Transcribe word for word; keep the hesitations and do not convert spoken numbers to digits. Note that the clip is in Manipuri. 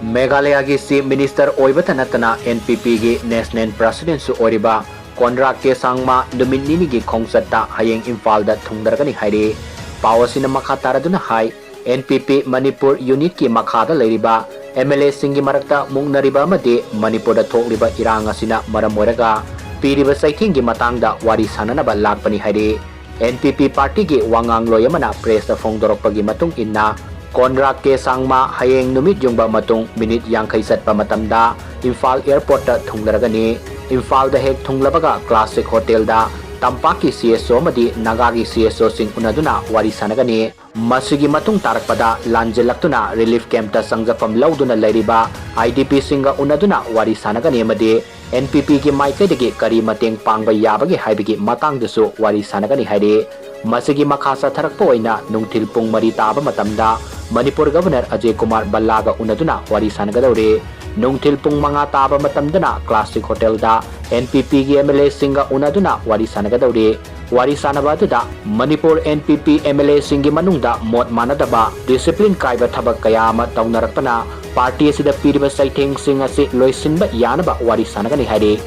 ꯃꯦꯘꯥꯂꯌꯥꯒꯤ Chief Minister ꯑꯣꯏꯕꯇ ꯅꯠꯇꯅ N P P ꯒꯤ National Presidentꯁꯨ ꯑꯣꯏꯔꯤꯕ ꯀꯣꯟꯔꯥ ꯀꯦ ꯁꯥꯡꯃꯥ ꯅꯨꯃꯤꯠ ꯅꯤꯅꯤꯒꯤ ꯈꯣꯡꯆꯠꯇ ꯍꯌꯦꯡ ꯏꯝꯐꯥꯜꯗ ꯊꯨꯡꯗꯔꯒꯅꯤ ꯍꯥꯏꯔꯤ꯫ ꯄꯥꯎ ꯑꯁꯤꯅ ꯃꯈꯥ ꯇꯥꯔꯗꯨꯅ ꯍꯥꯏ, N P P ꯃꯅꯤꯄꯨꯔ unitꯀꯤ ꯃꯈꯥꯗ ꯂꯩꯔꯤꯕ M L Aꯁꯤꯡꯒꯤ ꯃꯔꯛꯇ ꯃꯨꯛꯅꯔꯤꯕ ꯑꯃꯗꯤ ꯃꯅꯤꯄꯨꯔꯗ ꯊꯣꯛꯂꯤꯕ ꯏꯔꯥꯡ ꯑꯁꯤꯅ ꯃꯔꯝ ꯑꯣꯏꯔꯒ ꯄꯤꯔꯤꯕ ꯆꯩꯊꯦꯡꯒꯤ ꯃꯇꯥꯡꯗ ꯋꯥꯔꯤ ꯁꯥꯟꯅꯅꯕ ꯂꯥꯛꯄꯅꯤ ꯍꯥꯏꯔꯤ꯫ N P P partyꯒꯤ ꯋꯥꯉꯥꯡꯂꯣꯏ ꯑꯃꯅ pressꯇ ꯐꯣꯡꯗꯣꯔꯛꯄꯒꯤ ꯃꯇꯨꯡ ꯏꯟꯅ, ꯀꯣꯟꯔꯥ ꯀꯦ ꯁꯥꯡꯃꯥ ꯍꯌꯦꯡ ꯅꯨꯃꯤꯠ ꯌꯨꯡꯕ ꯃꯇꯨꯡ ꯃꯤꯅꯤꯠ ꯌꯥꯡꯈꯩ ꯆꯠꯄ ꯃꯇꯝꯗ ꯏꯝꯐꯥꯜ airportꯇ ꯊꯨꯡꯂꯔꯒꯅꯤ꯫ ꯏꯝꯐꯥꯜꯗ ꯍꯦꯛ ꯊꯨꯡꯂꯕꯒ Classic Hotelꯗ ꯇꯝꯄꯥꯛꯀꯤ C S O ꯑꯃꯗꯤ ꯅꯥꯒꯥꯒꯤ C S Oꯁꯤꯡ ꯎꯅꯗꯨꯅ ꯋꯥꯔꯤ ꯁꯥꯟꯅꯒꯅꯤ꯫ ꯃꯁꯤꯒꯤ ꯃꯇꯨꯡ ꯇꯥꯔꯛꯄꯗ ꯂꯥꯟꯖꯦꯜꯂꯛꯇꯨꯅ relief campꯇ ꯆꯪꯖꯐꯝ ꯂꯧꯗꯨꯅ ꯂꯩꯔꯤꯕ I D Pꯁꯤꯡꯒ ꯎꯅꯗꯨꯅ ꯋꯥꯔꯤ ꯁꯥꯟꯅꯒꯅꯤ ꯑꯃꯗꯤ N P Pꯒꯤ ꯃꯥꯏꯀꯩꯗꯒꯤ ꯀꯔꯤ ꯃꯇꯦꯡ ꯄꯥꯡꯕ ꯌꯥꯕꯒꯦ ꯍꯥꯏꯕꯒꯤ ꯃꯇꯥꯡꯗꯁꯨ ꯋꯥꯔꯤ ꯁꯥꯟꯅꯒꯅꯤ ꯍꯥꯏꯔꯤ꯫ ꯃꯁꯤꯒꯤ ꯃꯈꯥ ꯆꯠꯊꯔꯛꯄ ꯑꯣꯏꯅ ꯅꯨꯡꯊꯤꯜ ꯄꯨꯡ ꯃꯔꯤ ꯇꯥꯕ ꯃꯇꯝꯗ ꯃꯅꯤꯄꯨꯔ Governor ꯑꯖꯌ ꯀꯨꯃꯥꯔ ꯚꯜꯂꯥꯒ ꯎꯅꯗꯨꯅ ꯋꯥꯔꯤ ꯁꯥꯟꯅꯒꯗꯧꯔꯤ꯫ ꯅꯨꯡꯊꯤꯜ ꯄꯨꯡ ꯃꯉꯥ ꯇꯥꯕ ꯃꯇꯝꯗꯅ Classic Hotelꯗ N P Pꯒꯤ M L Aꯁꯤꯡꯒ ꯎꯅꯗꯨꯅ ꯋꯥꯔꯤ ꯁꯥꯟꯅꯒꯗꯧꯔꯤ꯫ ꯋꯥꯔꯤ ꯁꯥꯟꯅꯕ ꯑꯗꯨꯗ Manipur N P P M L Aꯁꯤꯡꯒꯤ ꯃꯅꯨꯡꯗ ꯃꯣꯠ ꯃꯥꯟꯅꯗꯕ, discipline ꯀꯥꯏꯕ ꯊꯕꯛ ꯀꯌꯥ ꯑꯃ ꯇꯧꯅꯔꯛꯄꯅ party ꯑꯁꯤꯗ ꯄꯤꯔꯤꯕ ꯆꯩꯊꯦꯡꯁꯤꯡ ꯑꯁꯤ ꯂꯣꯏꯁꯤꯟꯕ ꯌꯥꯅꯕ ꯋꯥꯔꯤ ꯁꯥꯟꯅꯒꯅꯤ ꯍꯥꯏꯔꯤ꯫